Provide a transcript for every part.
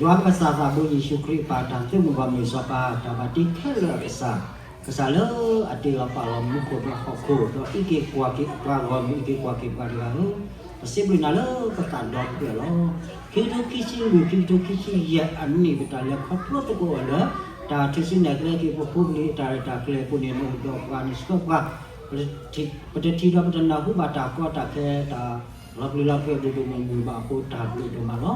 ယွၤပကစၢ်သးဘိယ့ၣ်ၡူးခရံာ်အပၢ် တၢ်သုးမုၢ်ဂီၢ်မုၢ်စီၤပၤ တၢ်ဘၣ်တ့ခဲလၢာ်အကစၢ်, ကစၢ်လၢအတ့လီၤပာ်လီၤမူခိၣ်ဒီးဟီၣ်ခိၣ် ဒီးအံးက့ၤကွၢ်က့ၤပှၤဂီၢ်မုၢ် အံးက့ၤကွၢ်က့ၤပှၤတဂၤဧၢ, ပစံးဘျုးနၤလၢပသးဒီဖျၢၣ်လီၤ. ခံကထိခံဆံလွံၢ် ခံကထိခံဆံယဲၢ်အနံၣ် ပတၢ်လဲၤခီဖျိသကိးအီၤလၢ တၢ်ထူၣ်စုနဲၣ်ကျဲက့ၤပဖိပလံၤအတၢ်ရဲၣ်တၢ်ကျဲၤအပူၤန့ၣ် နအိၣ်ဒီးပှၤန့ၣ်ဆှၢပှၤ ပတထံၣ်ဒီးပတနၢ်ဟူဘၣ်တၢ်ကီတၢ်ခဲ တၢ်လီၤပျံၤလီၤဖုးဒိၣ်ဒိၣ်မုၢ်မုၢ်ဘၣ်အဃိ တၢ်ဘျုးဒိၣ်မးလီၤ. လၢ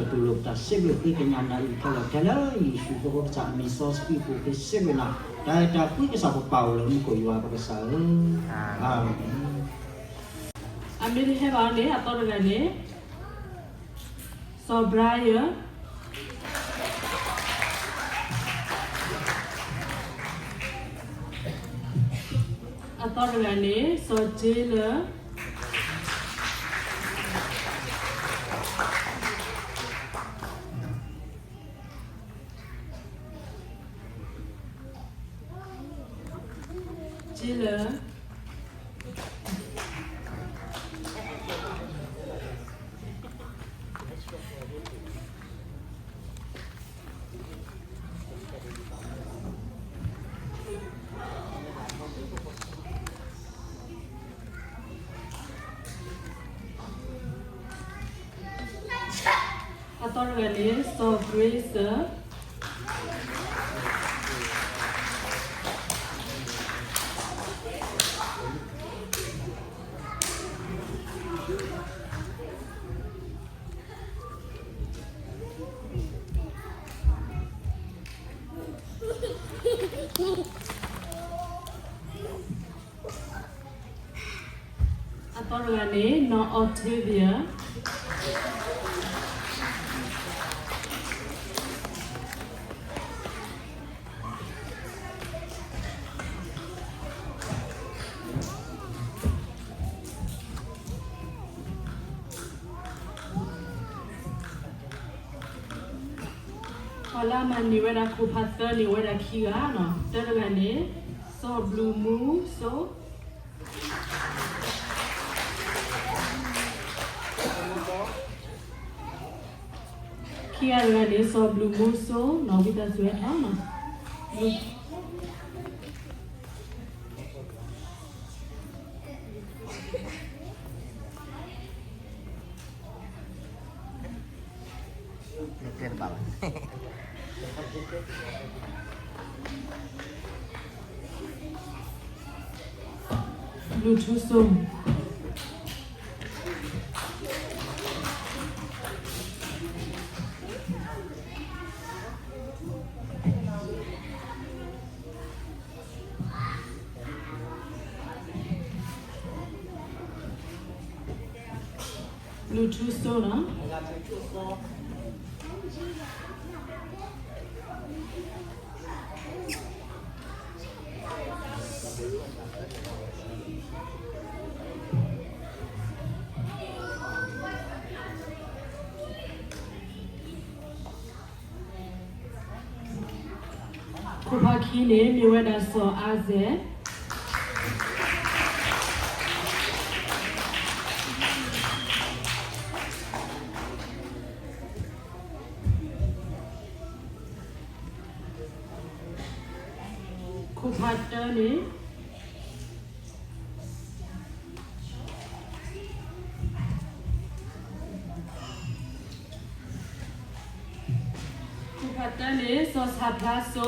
တူၢ်လိာ်ပတၢ်စံးဘျုးဃ့ကညးနၤအံၤခဲလၢာ်ခဲလၢာ် ယ့ၣ်ၡူးဖိကစၢ်အမံၤစီဆှံပူၤ က့ၤစံးဘျုးနၤ, တၢ်အဲၣ်တၢ်ကွံကစၢ်ပပာ်အိၣ်လၢမူခိၣ်ယွၤပကစၢ်ဧၢ, အၤမ့ၣ်. အမ့ၢ်တဟဲဘၣ်အီၤန့ၣ် အသီတဂၤန့ၣ် စီၤဘြါယၢၣ်, အသီတဂၤန့ၣ် စီၤက့လၢာ်, က့လၢာ် အသီတဂၤန့ၣ် စီၤ Grace အသီတဂၤန့ၣ် နီၢ် Octavia. ပှၤလၢအမၤန့ၢ်ဝဲဒၣ်ခိၣ်ဖးသၢန့ၣ် အိၣ်ဝဲဒၣ်ခံဂၤနီၤ. တၢတဂၤန့ၣ် စီၤဘျုးမူစိ ခံဂၤတဂၤန့ၣ် စီၤဘျုးမူစိနီၤ ဝံသးစူၤဟဲထီၣ်နီၤ. ဘျုးထူစိ ဘျုးထူစိနီၤ. ခိၣ်ဖးခံန့ၣ် မ့ၢ်ဝဲဒၣ်စီၤအါစဲး. ခိၣ်ဖးတၢန့ၣ် ခိၣ်ဖးတၢန့ၣ် စီၤဆၣ်ဖျါစိ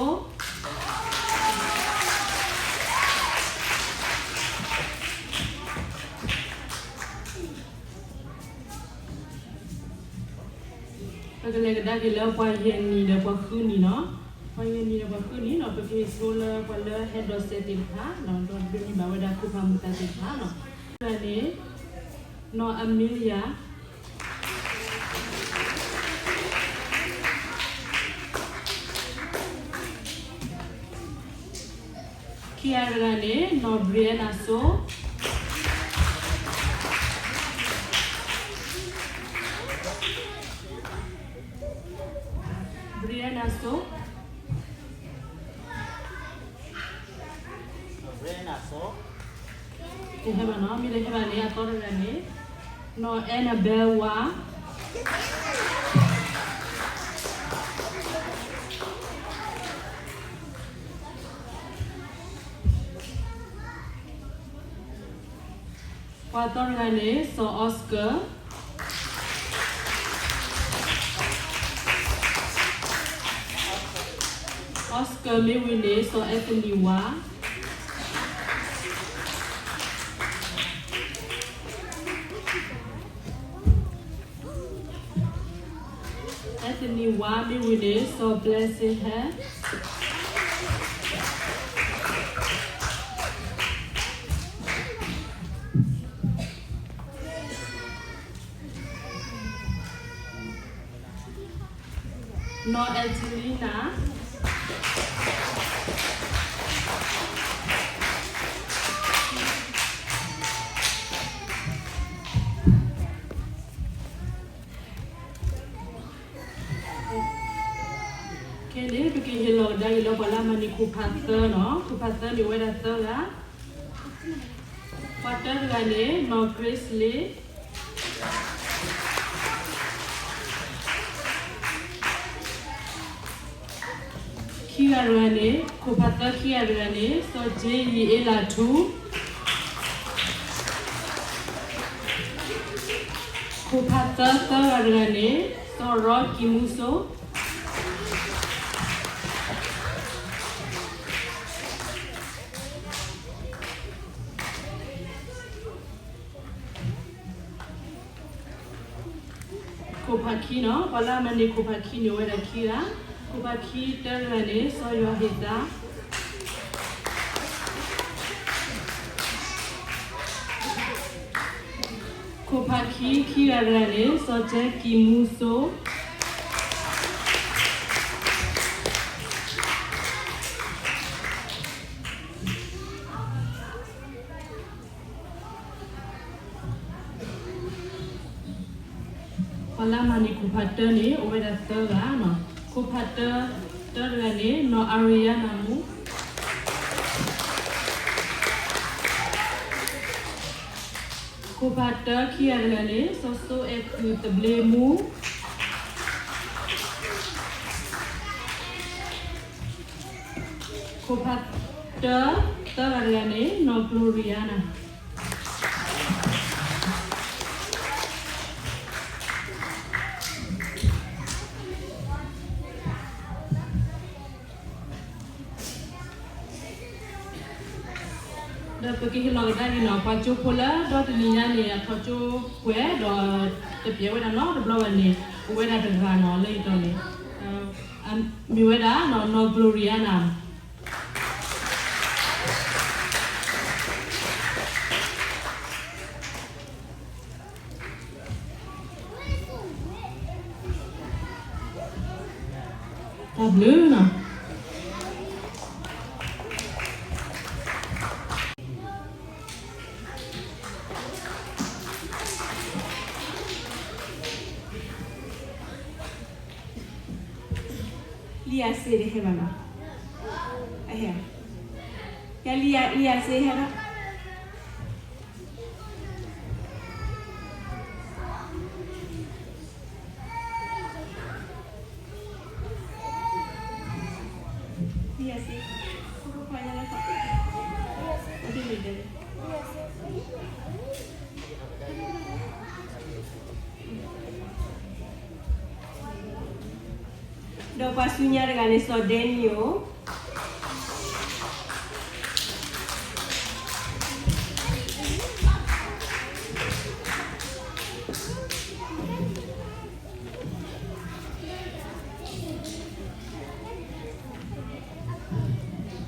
ပကလဲၤကဒါက့ၤလၢပှၤယဲၢ်နံၣ်ဒီးပှၤဃုနံၣ်နီၤ. ပှၤယဲၢ်နံၣ်ဒီးပှၤဃုနံၣ်နီၤ ပကဟ့ၣ်ဆိလၢပှၤလၢဟဲဒိးစဲးသ့ၣ်တဖၣ်နီၤ ဒီးဒိးန့ၢ်ဘၣ်ဝဲဒၣ်ခိၣ်ဖးမုာ်သးသ့ၣ်တဖၣ်နီၤ. တၢန့ၣ် နီၢ်အမ့လယၤ ခံဂၤတဂၤန့ၣ် နီၢ်ဘြံၤအဲနၤစိ ဘြံၤအဲနၤစိ တဟဲဘၣ်နီၤ မ့ၢ်တဟဲဘၣ်န့ၣ် အသီတဂၤန့ၣ် နီၢ်အဲနဘဲဝါ ဘြံၤအဲနၤစိ ပှၤသၢတဂၤန့ၣ် စီၤ Oscar, Oscar မ့ၢ်ဝံၤန့ၣ် စီၤ Anthony ဝါ Anthony ဝါ မ့ၢ်ဝံၤန့ၣ် စီၤ Blessing ဟဲ နီၢ် Angelina ခဲန့ၣ် ပကဟ့ၣ်လီၤကဒါက့ၤလၢပှၤလၢအမၤန့ၢ်ခိၣ်ဖးသၢနီၤ, ခိၣ်ဖးသၢန့ၣ်အိၣ်ဝဲဒၣ်သၢဂၤ, ပှၤတၢတဂၤန့ၣ် နီၢ် Grace လ့ ခံဂၤတဂၤန့ၣ်, ခိၣ်ဖးသၢခံဂၤတဂၤန့ၣ် စီၤ J ယံၤအ့လးထူ, ခိၣ်ဖးသၢသၢဂၤတဂၤန့ၣ် စီၤ ရီ ကံၤမူစိ ခိၣ်ဖးခံနီၤ, ပှၤလၢအမၤန့ၢ်ခိၣ်ဖးခံန့ၣ်အိၣ်ဝဲဒၣ်ခံဂၤ, ခိၣ်ဖးခံတၢတဂၤန့ၣ် စီၤယွၤဟ့ၣ်သး, ခိၣ်ဖးခံခံဂၤတဂၤန့ၣ် စီၤ J ကံၤမူစိ ပှၤလၢအမၤန့ၢ်ခိၣ်ဖးတၢန့ၣ် အိၣ်ဝဲဒၣ်သၢဂၤနီၤ, ခိၣ်ဖးတၢ တၢတဂၤန့ၣ် နီၢ် Ariana မူ, ခိၣ်ဖးတၢခံဂၤတဂၤန့ၣ် စီၤစိအဲၣ်ခုၣ်သဘျ့မူ, ခိၣ်ဖးတၢ သၢဂၤတဂၤန့ၣ် နီၢ် Gloriana ဒီးပကဟ့ၣ်လီၤကဒါက့ၤနီၤ ပှၤကၠိဖိလၢဒီတနံၤညါန့ၣ် အခီၣ်ကၠိပှဲၤဒီး တပျဲဝဲဒၣ်နီတဘျီဘၣ်န့ၣ် အိၣ်ဝဲဒၣ်တဂၤနီၤ လၢယတီၤန့ၣ် မ့ၢ်ဝဲဒၣ်နီၢ် Gloriana တၢ်ဘျုးနီၤ လံာ်အစ့တဟဲဘၣ်နီၤ, အဟဲ, ယလံာ်အစ့ဟဲဒီး ဒီးပှၤဆူညါတဂၤန့ၣ် စီၤ Daniel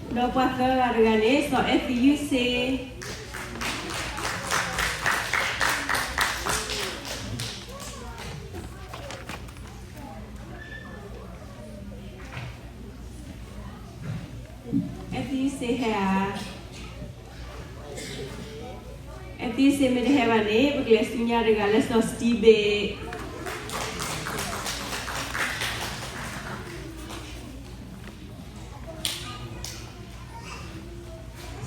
ဒီးပှၤသၢဂၤတဂၤန့ၣ် စီၤအဲၣ်သံယုၢ်စ့ အဲၣ်သံယုၢ်စ့ဟဲဧါ, အဲၣ်သံယုၢ်စ့မ့ၢ်တဟဲဘၣ်န့ၣ် ပကလဲၤဆူညါတဂၤလၢစီၤ Steven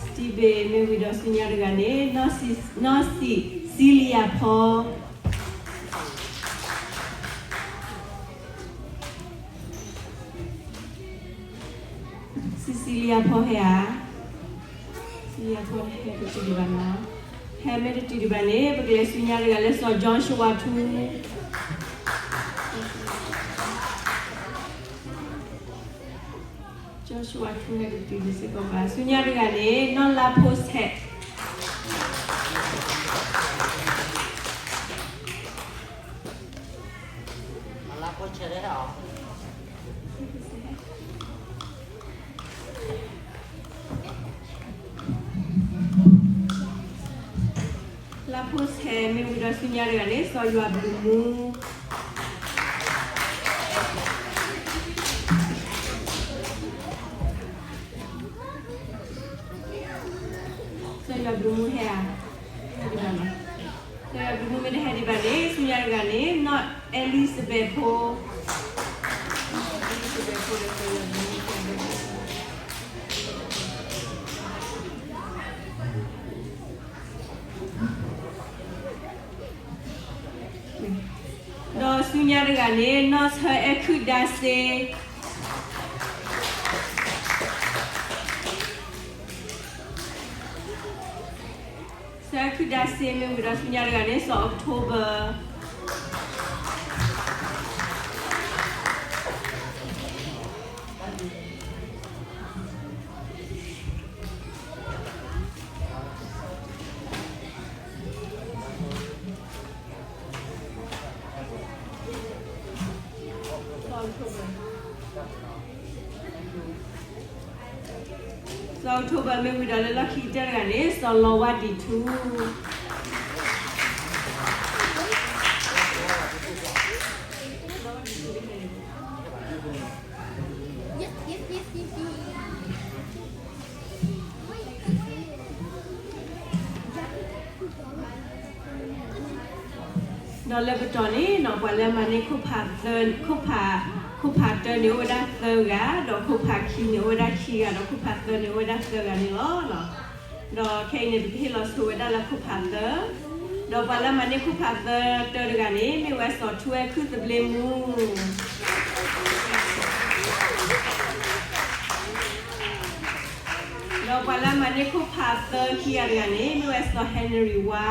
Steven မ့ၢ်ဝံၤဒီးဆူညါတဂၤန့ၣ် နီၢ်စံၣ် Celia ဖီ Celia ဖီဟဲဧါ, Celia ဖီဟဲတတုၤဒံးဘၣ်နီၤ, ဟဲမ့ၢ်တတုၤဒံးဘၣ်န့ၣ် ပကလဲၤဆူညါတဂၤလၢစီၤ Joshua ထူ Joshua ထူ ဟဲတတုၤဒံးစ့ၢ်ကီးဘၣ်. ဆူညါတဂၤန့ၣ် နီၢ်လါဖိဆဲး လါဖိဆဲး မ့ၢ်ဝံၤဒီးဆူညါတဂၤန့ၣ် စီၤယွၤဘျုးမူ စီၤယွၤဘျုးမူဟဲဧါ, ဟဲဒံးဘၣ်နီၤ. စီၤယွၤဘျုးမူမ့ၢ်တဟဲဒံးဘၣ်န့ၣ် ဆူညါတဂၤန့ၣ် နီၢ် Elizabeth ဖိ Elizabeth ဖိဒီးစီၤယွၤဘျုးမူ ဒီးဆူညါတဂၤန့ၣ် နီၢ်ဆၢအဲခုၣ်ဒါစ့ ဆၢအဲခုၣ်ဒါစ့ မ့ၢ်ဝံၤဒီးဆူညါတဂၤန့ၣ် စီၤ October စီၤ October မ့ၢ်ဝံၤဒီးလၢလီၢ်ခံကတၢၢ်တဂၤန့ၣ် စီၤလီၤဝါဒံးထူ ဒီးလၢပတီၢ်န့ၣ်နီၤ ပှၤလၢမၤန့ၢ်ခိၣ်ဖးသၢ ခိၣ်ဖး ခိၣ်ဖးတၢန့ၣ် အိၣ်ဝဲဒၣ်သၢဂၤ, ဒီးခိၣ်ဖးခံန့ၣ် အိၣ်ဝဲဒၣ်ခံဂၤ, ဒီးခိၣ်ဖးသၢန့ၣ် အိၣ်ဝဲဒၣ်သၢဂၤန့ၣ်လီၤ. ဒီးခဲအံၤန့ၣ် ပကဟ့ၣ်လီၤဆိဝဲဒၣ်လၢခိၣ်ဖးသၢ, ဒီးပှၤလၢမၤန့ၢ်ခိၣ်ဖးသၢတၢတဂၤန့ၣ် မ့ၢ်ဝဲစီၤထူအဲခုၣ်သဘျ့မူ ဒီးပှၤလၢမၤန့ၢ်ခိၣ်ဖးသၢခံဂၤတဂၤန့ၣ် မ့ၢ်ဝဲစီၤ Henry ဝါ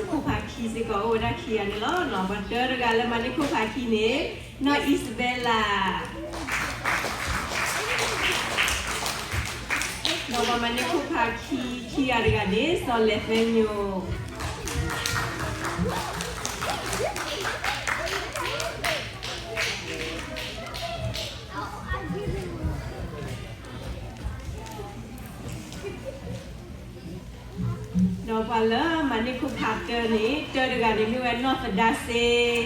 ခိၣ်ဖးခံစ့ၢ်ကီး အိၣ်ဝဲဒၣ်ခံဂၤန့ၣ်လီၤ. ပှၤတၢတဂၤလၢမၤန့ၢ်ခိၣ်ဖးခံန့ၣ် နီၢ် Isabella ဒီးပှၤမၤန့ၢ်ခိၣ်ဖးခံ ခံဂၤတဂၤန့ၣ် စီၤလဲၤသဲညိၣ် ဒီးပှၤလၢမၤန့ၢ်ခိၣ်ဖးတၢန့ၣ် တၢတဂၤန့ၣ်မ့ၢ်ဝဲနီၢ်သဒါစ့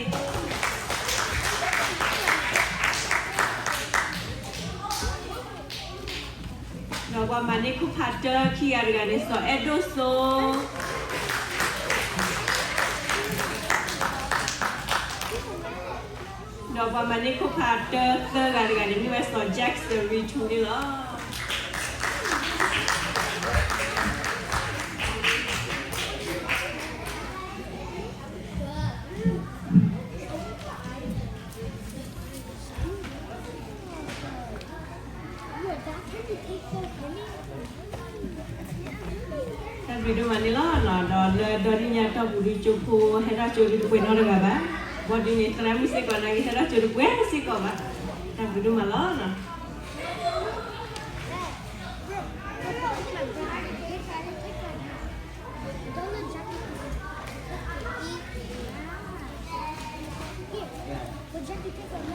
ဒီးပှၤမၤန့ၢ်ခိၣ်ဖးတၢခံဂၤတဂၤန့ၣ် စီၤအဲၣ်ဒိၣ်စိ ဒီးပှၤမၤန့ၢ်ခိၣ်ဖးတၢသၢဂၤတဂၤန့ၣ် မ့ၢ်ဝဲစီၤ Jackson ရံထူန့ၣ်လီၤ. တၢ်ဘျုးဒိၣ်မးန့ၣ်လီၤ. ဒီးလၢဒီနံၣ်ညါတီၢ်ပူၤဒုကၠိဖိဟဲထီၣ်ကၠိဒုတပှဲၤနီတဂၤဘၣ်. ဘီဒုန့ၣ် သရၣ်မုၣ်စ့ၢ်ကီးနာ်က့ၤဟဲထီၣ်ကၠိတပှဲၤစ့ၢ်ကီးဘၣ်. တၢ်ဘျုးဒိၣ်မးလီၤ.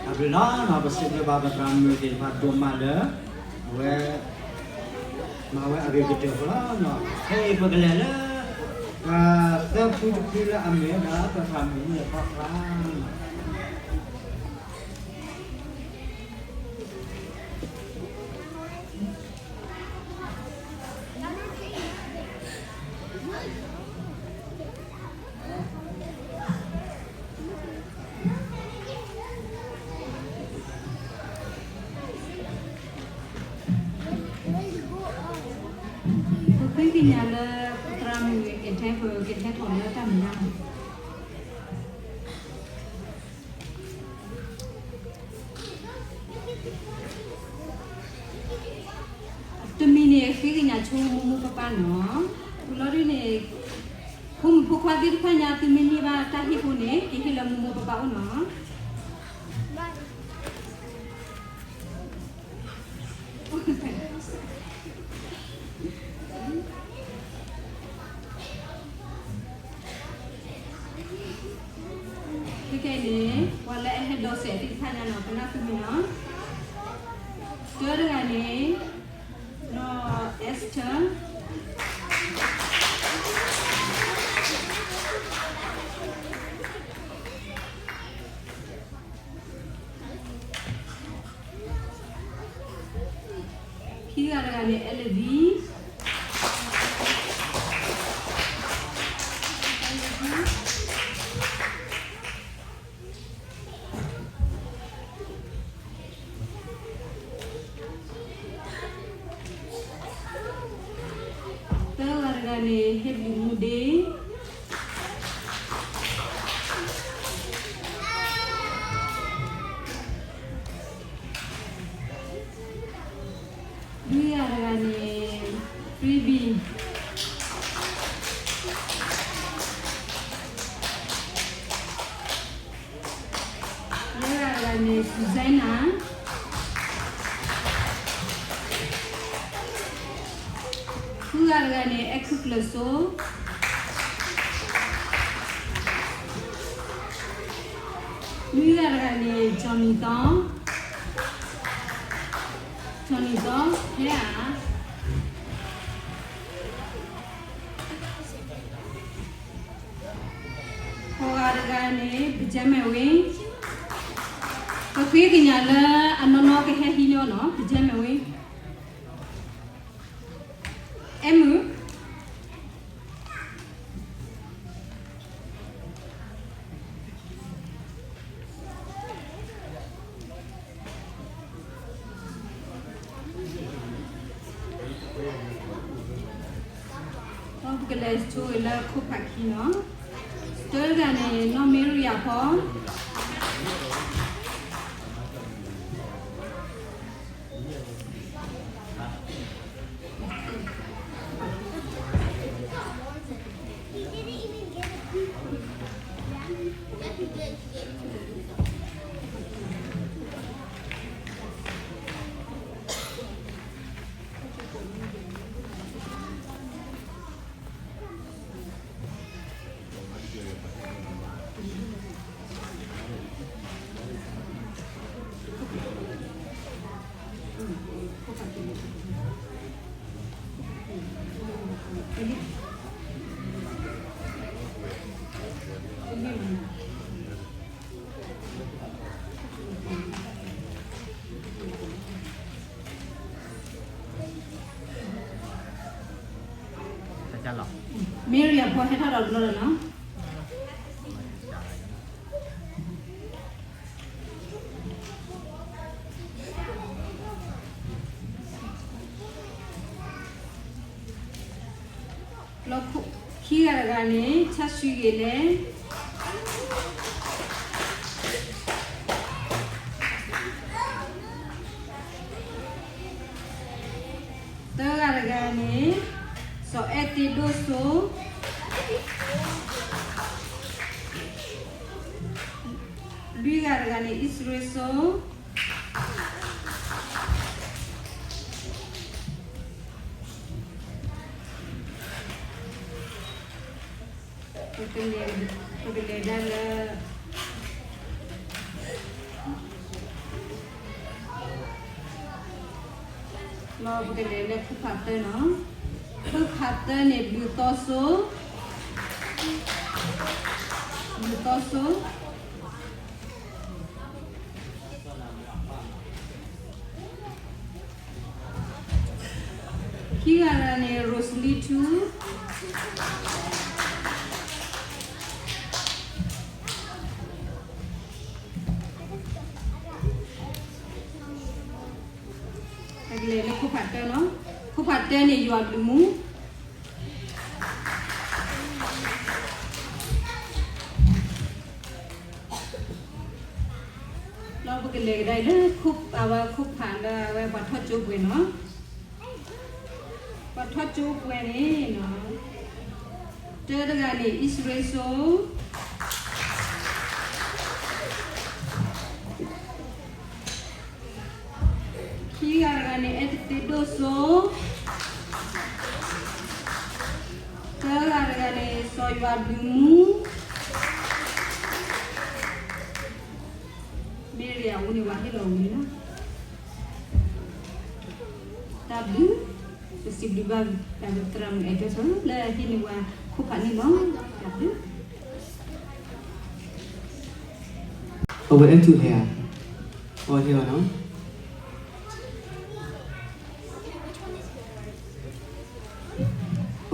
အဘျုးလီၤနီၤ, ပစံးဘျုးဘၣ်ပသရၣ်မုၣ်သ့ၣ်တဖၣ်ဒိၣ်မးလၢ အဝဲ မၤဝဲအဂ့ၤကတၢၢ်ဖိလီၤနီၤ. ခဲအံၤပကလဲၤလၢ သၢဖုတဖုလၢအမ့ၢ်ဝဲဒၣ်ပသရၣ်မုၣ်မုၢ်အဖီခါ ပဃ့ကညးလၢပသရၣ်မုၣ် ပကဟဲထီၣ်လၢတၢ်မဲာ်ညါလီၤ. တမံၤန့ၣ် ဃ့ကညးဆိမိၢ်မိၢ်ပၢ်ပၢ်နီၤ. ဝံၤလီၤဒုန့ၣ် ဖိမုၣ်ဖိခွါသ့ၣ်တဖၣ်ညါ သုမ့ၢ်န့ၢ်ဘၣ်တၢ်ဟ့ၣ်ဖိန့ၣ် ကဟ့ၣ်လၢမိၢ်မိၢ်ပၢ်ပၢ်အိၣ်နီၤ. ခဲကနံၣ်န့ၣ် ပှၤလၢအဟဲဒိးစဲးသ့ၣ်တဖၣ်ညါနီၤ ပနၢ်ဟူမ့ၢ်နီၤ. တၢတဂၤန့ၣ် နီၢ် Esther. ခံဂၤတဂၤန့ၣ် Elvie. သၢဂၤတဂၤန့ၣ် ဟ့ၣ်ဘျုးမူဒ့. လွံၢ်ဂၤတဂၤန့ၣ် Phoebe. ယဲၢ်ဂၤတဂၤန့ၣ် Susanna. ဃုဂၤတဂၤန့ၣ် အဲၣ်ခုၣ်ကျၢၤစိ. နွံဂၤတဂၤန့ၣ် Johnny သီ, Johnny သီ ဟဲဧါ. ဃိးဂၤတဂၤန့ၣ် Benjamin ဝ့ၢ်, ပဃ့ကညးလၢအနီၢ်နီၢ်ကဟဲဟံးန့ၢ်အီၤနီၤ Benjamin ဝ့ၢ်. အဲမုၢ် ဒီးပကလဲၤဆိဝဲလၢခိၣ်ဖးခံနီၤ, တၢတဂၤန့ၣ် နီၢ်မ့ရံယၤဖီ မ့ရံယၤဖီ ဟဲထီၣ်ဒီးတဘျီလီၤနီၤ. လီၤခိၣ်ခံဂၤတဂၤန့ၣ် ဆၣ်ဆှံဂ့ၤလဲၣ်. သၢဂၤတဂၤန့ၣ် စီၤအဲၣ်တ့ဒိၣ်စိ. လွံၢ်ဂၤတဂၤန့ၣ် အံၣ်စရ့စိ. ပကလဲၤဒၣ်လၢ လီၤ ပကလဲၤလၢခိၣ်ဖးသၢနီၤ, ခိၣ်ဖးသၢန့ၣ် ဘျုးသီစိ, ဘျုးသီစိ. ခံဂၤတဂၤန့ၣ် ရိစလံထူ. ပကလဲၤလၢခိၣ်ဖးတၢနီၤ, ခိၣ်ဖးတၢန့ၣ် ယွၤဘျုးမူ. ပကလဲၤကဒါအံၤလၢအဝဲခိၣ်ဖးလၢအဝဲပှၤထီၣ်ကၠိပှဲၤနီၤ. ပှၤထီၣ်ကၠိပှဲၤန့ၣ်နီၤ, တၢတဂၤန့ၣ် အံၣ်စရ့စိ, ခံဂၤတဂၤန့ၣ် အဲၣ်တသ့ဒိၣ်စိ, သၢဂၤတဂၤန့ၣ် စီၤယွၤဘျုးမူ မ့ၢ်ရအူန့ၣ် ဝၤဟ့ၣ်လီၤဝံၤလီၤ. တၢ်ဘျုး, ပစံးဘျုးဘၣ် သရၣ်မုၣ်အဲၣ်ဒိၣ်စီၤ လၢဟ့ၣ်န့ၢ်ဝဲခိၣ်ဖးန့ၣ်လီၤ. တၢ်ဘျုး. အဝဲအဲၣ်ထူဟဲဧါ, အဝဲဟဲဘၣ်နီၤ.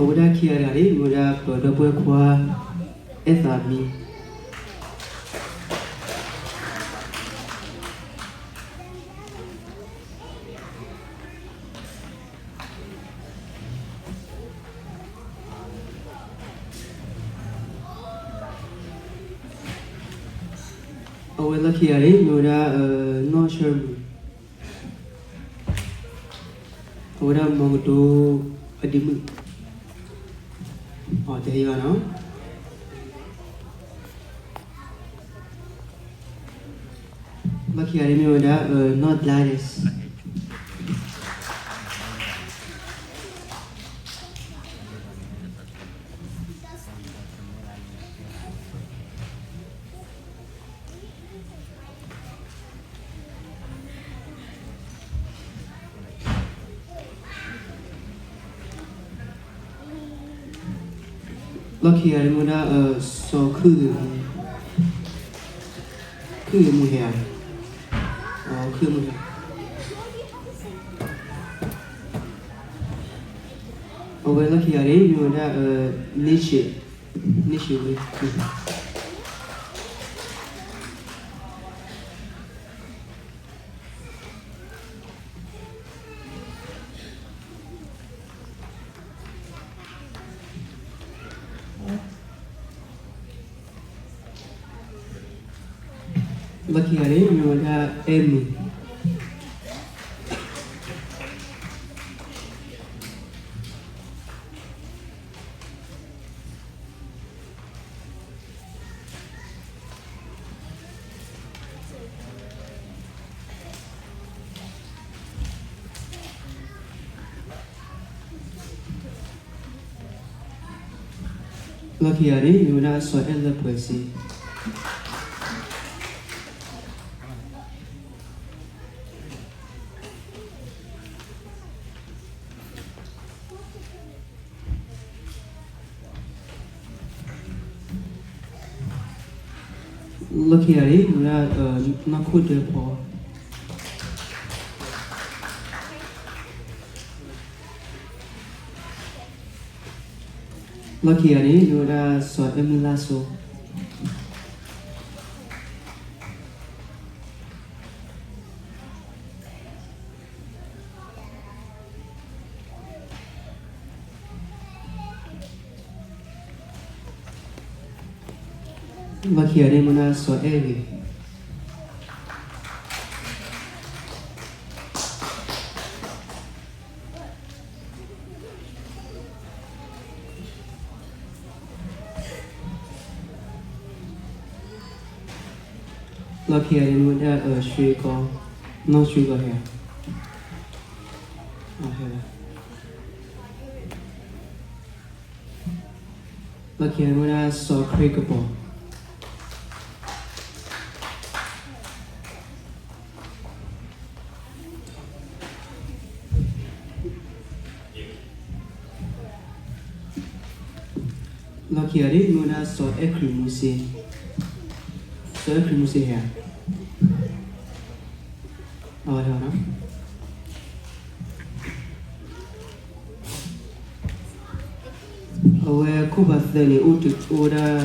အဝဲဒၣ်ခံဂၤတဂၤန့ၣ် မ့ၢ်ဝဲဒၣ်ပဒီပုၢ်ဝဲၢ်ခွါ အဲၣ်သးမံ အဝဲလီၢ်ခံဂၤန့ၣ် မ့ၢ်ဝဲဒၣ် နီၢ်ဆၢမုၢ်, အဝဲဒၣ်မီၤကဒိအဒ့မုၣ်, အတဟဲဘၣ်နီၤ. လီၢ်ခံဂၤန့ၣ်မ့ၢ်ဝဲဒၣ် နီၢ်ဒၣ်ဒဲး လီၢ်ခံဂၤန့ၣ်မ့ၢ်ဝဲဒၣ် စီၤခုၣ်ဂ့ၤမူ, ခုၣ်ဂ့ၤမူဟဲဧါ, ခုၣ်ဂ့ၤမူဟဲ, အဝဲလီၢ်ခံဂၤန့ၣ် မ့ၢ်ဝဲဒၣ် န့ၢ်ဆံး, န့ၢ်ဆံးဝ့ၢ် လီၢ်ခံဂၤန့ၣ် မ့ၢ်ဝဲဒၣ်အဲၣ်မုၢ်, လီၢ်ခံဂၤန့ၣ် မ့ၢ်ဝဲဒၣ်စီၤအဲၣ်လၢပှဲၤစ့ လီၢ်ခံဂၤန့ၣ် မ့ၢ်ဝဲဒၣ် နီၢ်ခိၣ်ဒၢဖီ လီၢ်ခံဂၤန့ၣ် မ့ၢ်ဝဲဒၣ်စီၤအဲၣ်မုၢ်လၢ်စိ လီၢ်ခံဂၤန့ၣ် မ့ၢ်ဝဲဒၣ်စီၤအဲၣ်ဂ့ၤ လီၢ်ခံဂၤန့ၣ်မ့ၢ်ဝဲဒၣ် ရွှေကော, နီၢ်ရွှေကောဟဲဧါ, ဟဲလီၤ, လီၢ်ခံဂၤန့ၣ်မ့ၢ်ဝဲဒၣ်စီၤခရံာ်ကပီၤ လီၢ်ခံဂၤန့ၣ် မ့ၢ်ဝဲဒၣ်စီၤအဲၣ်ခရံာ်မူစ့, စီၤအဲၣ်ခရံာ်မူစ့ဟဲဧါ, အဝဲဒၣ်, အဝဲခိၣ်ဖးသၢန့ၣ် အိၣ်တ အိၣ်ဝဲဒၣ် အိၣ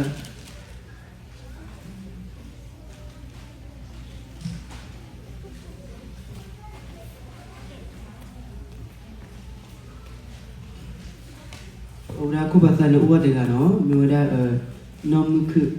်ဝဲဒၣ်ခိၣ်ဖးသၢန့ၣ် အိၣ်ဝဲတဂၤနီၤ မ့ၢ်ဝဲဒၣ် နီၢ်မုၢ်ခုၣ်,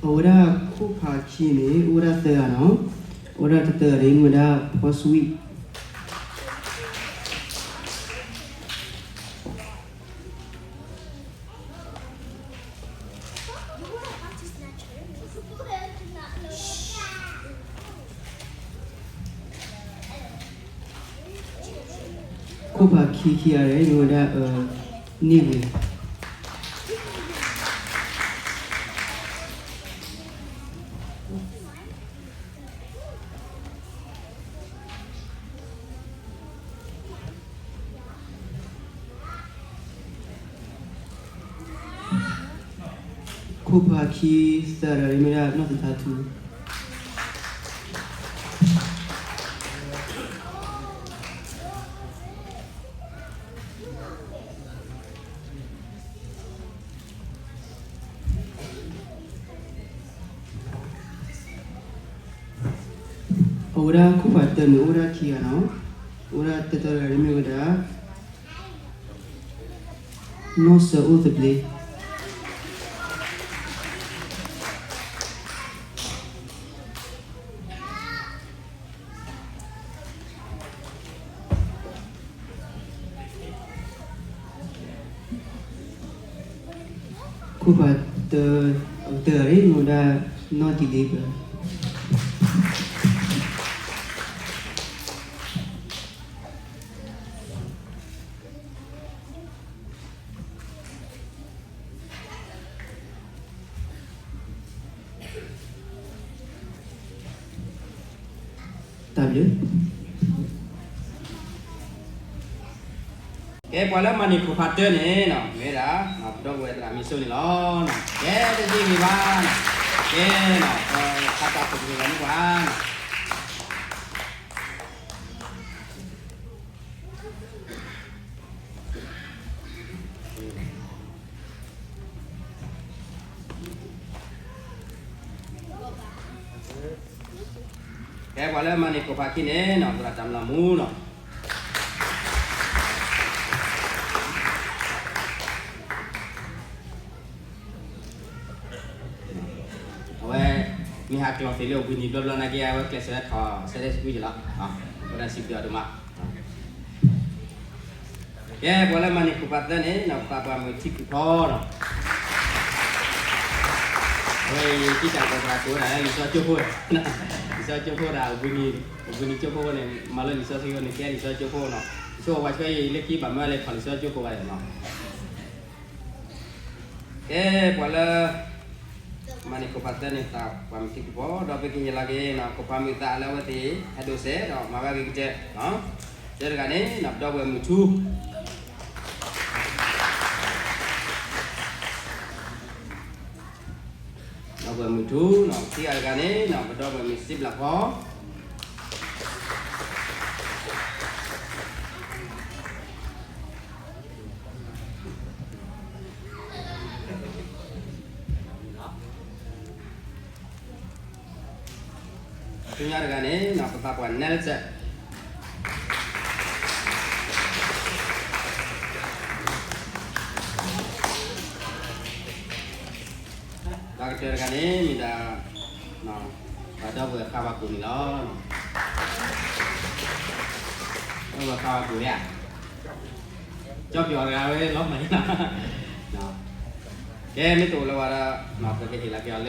အဝဲဒၣ်ခိၣ်ဖးခံန့ၣ် အိၣ်ဝဲဒၣ်သၢဂၤနီၤ, အိၣ်ဝဲဒၣ်တသၢဂၤန့ၣ် မ့ၢ်ဝဲဒၣ်ဖီဆွံၣ် ခိၣ်ဖးခံခံဂၤန့ၣ် မ့ၢ်ဝဲဒၣ် အၢ န့ၢ်ဝံၤ ခိၣ်ဖးခံသၢဂၤန့ၣ် မ့ၢ်ဒၣ်နီၢ်သထါထူ အဝဲဒၣ်ခိၣ်ဖးတၢန့ၣ် အိၣ်ဝဲဒၣ်ခံဂၤနီၤ, အိၣ်ဝဲဒၣ်တၢတၢတဂၤန့ၣ်မ့ၢ်ဝဲဒၣ် နီၢ်စၢအိၣ်သဘျ့ ခိၣ်ဖးတၢ အတၢန့ၣ်မ့ၢ်ဝဲဒၣ် နီၢ်တံလ့ပၢ တၢ်ဘျုး ကဲ ပှၤလၢမၤန့ၢ်ခိၣ်ဖးတၢန့ၣ်နီၤ မ့ၢ်ဝဲဒၣ် ပဒီပုၢ်ဝဲၢ်သရၣ်မုၣ်စိန့ၣ်လီၤ. ကဲ တသ့ဂ့ၤဘၣ်, ကဲနီၤ ပှၤခါတၢ်ခိၣ်ပက့ၤလီၤမုၢ်ပှၢ် ကဲ ပှၤလၢမၤန့ၢ်ခိၣ်ဖးခံန့ၣ်နီၤ သရၣ်တၢ်မလီၤမူနီၤ အဝဲ မ့ၢ်ဟးကျီၢ်သ့ၣ်လၢအဝံၤနံၤဘျီဘျီနာ်က့ အဝဲကျဲးစၢးဝဲထီၣ် Sunday School ယလီၤ, အဝဲဒၣ်စံးဘျုးအီၤဒိၣ်မး ကဲ ပှၤလၢမၤန့ၢ်ခိၣ်ဖးသၢန့ၣ် ပသးပှၢ်မုၣ်ထံကူၣ်ဖီနီၤ အဝဲအံၤ တံၢ်တၢ်ကီၢ်သရၣ်ကိးဝဲဒၣ်လၢလံာ်စီဆှံကၠိဖိ, လံာ်စီဆှံကၠိဖိဒၣ် အဝံၤနံၤကၠိဖိန့ၣ် မၤလၢလံာ်စီဆှံကၠိန့ၣ် ကဲလံာ်စီဆှံကၠိဖိနီၤ, တဆိဝဲဆိအံၤ လၢခံဘၣ်မၢလၢထီၣ်လံာ်စီဆှံကၠိဖိဘၣ်နီၤ ကဲ ပှၤလၢ မၤန့ၢ်ခိၣ်ဖးသၢန့ၣ် သးပှၢ်မုၣ်ထံကူၣ်ဖီ ဒီးပကဟ့ၣ်လီၤက့ၤနီၤ ခိၣ်ဖးမုၣ်သးလၢအဝဲသ့ၣ် ဟဲဒိးစဲးဒီးမၤဝဲအဂ့ၤကတၢၢ်, တၢတဂၤန့ၣ်နီၤ ပဒီပုၢ်ဝဲၢ်မုၢ်ထူ ဒီပုၢ်ဝဲၢ်မုၢ်ထူနီၤ, ခံဂၤတဂၤန့ၣ်နီၤ ပဒီပုၢ်ဝဲၢ်မုၣ်စံးဘျးဖီ ဆူညါတဂၤန့ၣ်နီၤ ပသးပှၢ်နဲလၢစဲး ဒီးကတၢၢ်တဂၤန့ၣ် မ့ၢ်ဒၣ် ပဒီပုၢ်ဝဲၢ်ဃါဝါကူၣ်န့ၣ်လီၤ. ဒီပုၢ်ဝဲၢ်ဃါဝါကူၣ်ဧါ, ကၠီပျီတဂၤဝဲလီၤမး, ကဲ မ့ၢ်တအိၣ်လၢၤဘၣ်ဒီး ပကဟ့ၣ်လီၤက့ၤအီၤလၢ အ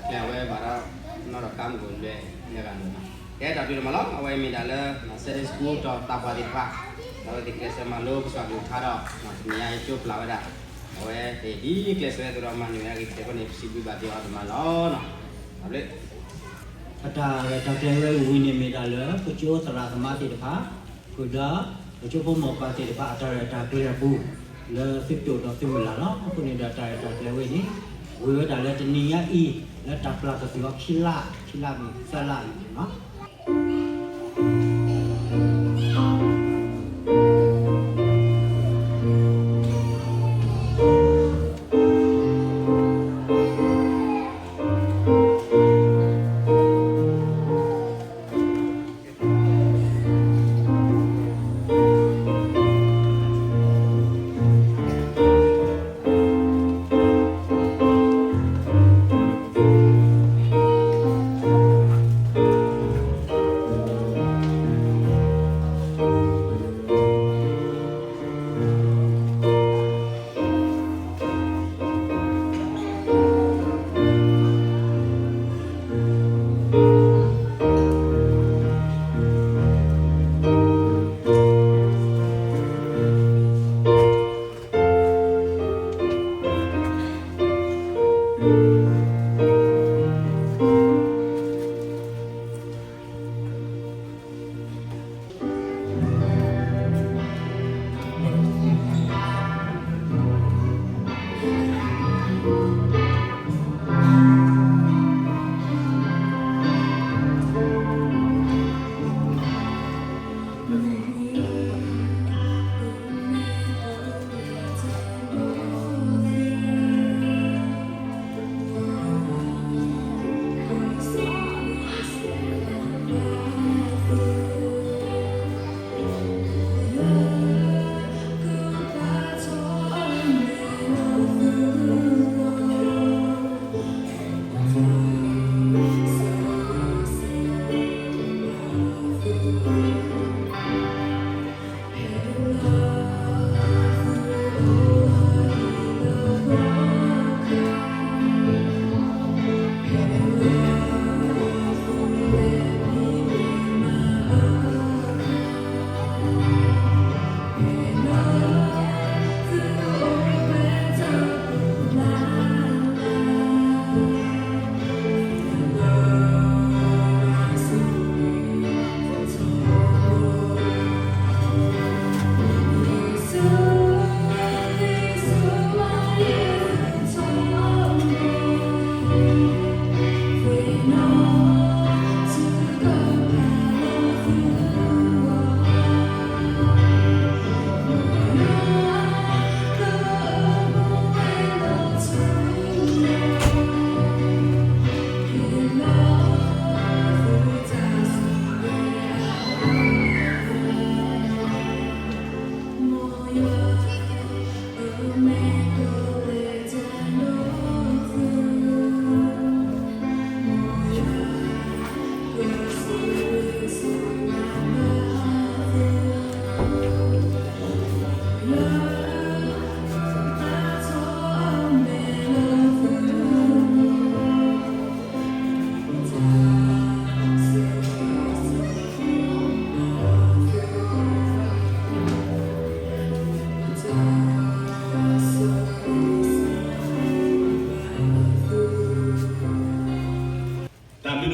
ကျဲအဝဲဘၣ်ဒီး နီၢ်ဒီးကါမုၢ်ကိၢ်လွဲၢ်လၢဂၤန့ၣ်, ကဲ တၢ်ဘျုးဒိၣ်မးလီၤ. အဝဲမ့ၢ်ဒၣ်လၢ Sunday School ဒီးသးပှၢ်သ့ၣ်တဖၣ် ဒီးအဝဲသ့ၣ်ကျဲးစၢးမၤလိကစၢ်ကလုၢ်ကထါဒီး တနံၤညါအံၤကၠိပျၢ်ဝဲဒၣ် အဝဲသ့ၣ်ဒ်ကျဲးစၢးဝဲအသိးဒီးမၤန့ၢ်ဝဲအဂ့ၤကတၢၢ်အဃိန့ၣ် ပစံးဘျုးဘၣ်က့ၤအီၤဒိၣ်မးလီၤ. တၢ်ဘျုး အတၢ်ရဲၣ်တၢ်ကျဲၤဝဲဝံၤန့ၣ်မ့ၢ်ဒၣ်လၢ ပကၠိသရၣ်သမါသ့ၣ်တဖၣ် ဃုာ်ဒီး ပကၠိဖိမိၢ်ပၢ်သ့ၣ်တဖၣ်အတၢ်ရဲၣ်တၢ်ကျဲၤအပူၤ လၢသုကတိၤဒီးသုဝံၤလီၤ. အဃိန့ၣ်ဒီးတၢ်ရဲၣ်တၢ်ကျဲၤဝဲန့ၣ် ဝံၤဝဲဒၣ်လၢတနံၤညါအံၤ လၢတၢ်ပျၢ်ကသုၣ်အီၤခံလါ ခံလါမ့ၢ်သၢလါအံၤန့ၣ်လီၤ.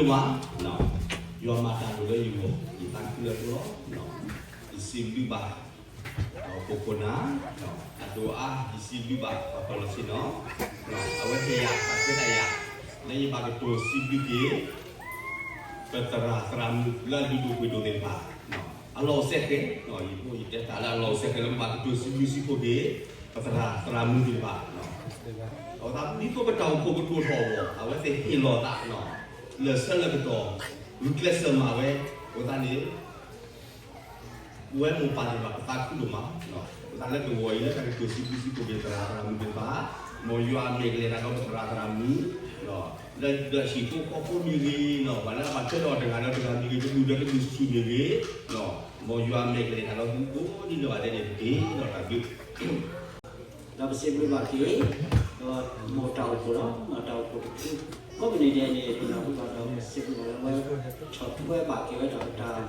မး, ယွၤမၤတၢ်ဒိၣ်လၢယဂီၢ်, ယသးခုလၢအဃိလီၤ. ယစံးဘျုးဘၣ် ပခိၣ်နၢ်, အဒိၣ်အါ ယစံးဘျုးဘၣ်ပှၤပၢၤလီၢ်ဆ့ၣ်နီၤ, အဝဲဟ့ၣ်ယၤတၢ်ခွဲးတၢ်ယာ် လၢယဘၣ်ကတိၤစံးဘျုးက့ၤ ပသရၣ်သရၣ်မုၣ်လၢအလုၢ်ဒိၣ်ပှ့ၤဒိၣ်သ့ၣ်တဖၣ် အလီၢ်အိၣ်စဲဃဲၤ, ယတဲတၢ်လၢအလီၢ်အိၣ်စဲဃဲၤလၢပဘၣ်ကတိၤစံးဘျုးစံးဖှိၣ်က့ၤ ပသရၣ်သရၣ်မုၣ်သ့ၣ်တဖၣ်, အဝဲသတးဒ်သိးပတၢ်အိၣ်ဖှိၣ်ကဒိၣ်ထီၣ်အဂီၢ် အဝဲသ့ၣ်ဟ့ၣ်လီၤသး လၢာ်ဆၢလၢာ်ကတီၢ် ဂုာ်ကျဲးစၢးမၤဝဲ, အဃိသတးန့ၣ် ပဝဲမိၢ်ပၢ်သ့ၣ်တဖၣ် ပသးခုဒိၣ်မး, ပသးလၢကဝီၤအံၤလၢတၢ်ကတိၤစံးဘျုးစံးဖှိၣ်က့ၤသရၣ်သရၣ်မုၣ်သ့ၣ်တဖၣ်, မ်ယွၤအမဲာ်ကလဲၤတၢ်ဒီးပသရၣ်သရၣ်မုၣ်, လၢဟံၣ်ဖိဃီဖိမ့ၢ်ဂ့ၤ, ပှၤလၢအဘၣ်ထွဲဒီးတဂၤဒီးတဂၤမ့ၢ်ဂ့ၤ, တဒူၣ်ဒီးတဒူၣ်ဆူၣ်မ့ၢ်ဂ့ၤ, မ်ယွၤအမဲာ်ကလဲၤတၢ်ဒီးသုကိးဒ်နီၢ်ဂၤဒဲးန့ၣ်တက့ၢ်. ဒီးတၢ်ဘျုး ဒီးပစံးဘျုးဘၣ်က့ၤ ဒီးမိၢ်တၢ်အိၣ်ဖှိၣ်လီၤ. တၢ်အိၣ်ဖှိၣ်တဖု ကိးမုၢ်နံၤဒဲးန့ၣ် ပနၢ်ဟူဘၣ်ဒီးပစံးဘျုးဘၣ်လၢအဝဲ ဆီၣ်ထွဲဘၣ်က့ၤဝဲဒၣ်ပတၢ်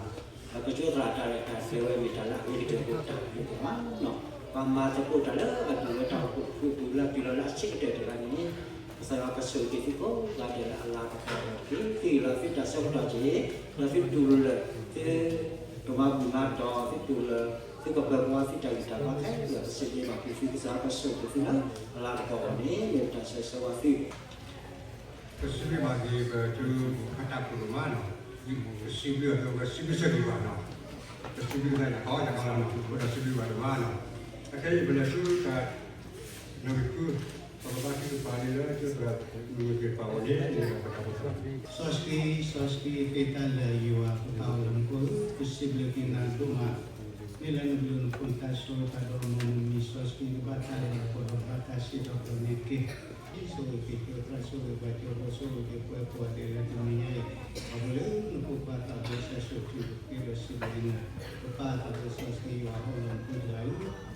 ပကၠိသရၣ်တၢ်ရဲၣ်တၢ်ကျဲၤဝဲမ့ၢ်တၢ်လၢအဂ့ၤကတၢၢ်ဒိၣ်တၢ်ဘျုးဒိၣ်မး, ပှၤမၤသကိးတၢ်လၢအဒိၣ်လၢတၢ်အိၣ်ဖှိၣ်တဖုဒိၣ်လၢအပျံၤလီၤလၢအဆံးကတၢၢ်တဂၤန့ၣ် ကစၢ်ယွၤကဆိၣ်ဂ့ၤသုကိးဂၤဒဲးလၢအလၤကပီၤအဂီၢ်တက့ၢ်. သုဟ့ၣ်လီၤသုတၢ်ဆၢကတီၢ်က့ၤ ဒီးသုတူၢ်လိာ်လၢာ် သု ကမၤဘူၣ်မၤတီၢ် သုတူၢ်လိာ် သုကပၢၤကဝါသုတၢ်ဂံၢ်တၢ်ဘါခဲလၢာ် ပစံးဘျုးဘၣ်က့ၤသု ကစၢ်ယွၤကဆိၣ်ဂ့ၤသုလၢအလၤကပီၤအဂီၢ်န့ၣ် မ့ၢ်ပတၢ်ဆၢဂ့ၤဆၢဝါသု ပစံးဘျုးဘၣ်က့ၤ ပထူးပခါတၢ်အိၣ်ဖှိၣ်ဒိၣ်မးနီၤ, ပစံးဘျုးအီၤ ပစံးဘျုးဆၢဂ့ၤဘၣ်နီၤ, ပစံးဘျုးသးန့ၣ် ပှၤတၢ်မၤလီၤမုၢ်ထူၣ်ဖိဒီးစံးဘျုးဘၣ်ဒိၣ်မးနီၤ, အခဲအံၤပလဲၤဆူတၢ် နီၣ်ဂံၢ်ဃု, ပကဘါထုကဖၣ်လံလၢကၠိသရၣ်မုၣ်သ့ၣ်တဖၣ်အဂီၢ်န့ၣ် မ့ၢ်ဒၣ်ပတၢ်အိၣ်ဖှိၣ်သး စီဆှံ, စီဆှံသ့တၢ်လၢာ်ယွၤ ပပၢ်အိၣ်လၢမူခိၣ်ဧၢ, ပစံးဘျုးက့ၤနၤဒိၣ်မး, မ့ၢ်လၢနဘျုးနဖှိၣ်နတၢ်ဆိၣ်ဂ့ၤသးဒီး မ်နမံၤစီဆှံကဘၣ်တၢ်လၢပှဲၤဒီးဘၣ်တၢ်စံးထီၣ်ပတြၢၤန့ၣ်တက့ၢ်. ဆိၣ်ဂ့ၤက့ၤကၠိသရၣ်, ဆိၣ်ဂ့ၤပှၤကၠိဖိ, ဆိၣ်ဂ့ၤက့ၤပှၤကိးဂၤဒဲးလၢတနံၤညါအံၤ, ခီဖျိလၢနဖိခွါသးဘိစီဆှံက့ၤဒီးစံးဘျုးက့ၤနၤ, ပပၢ်သးဘိစီဆှံယွၤအိၣ်လၢမူခိၣ်တဂၤဧၢ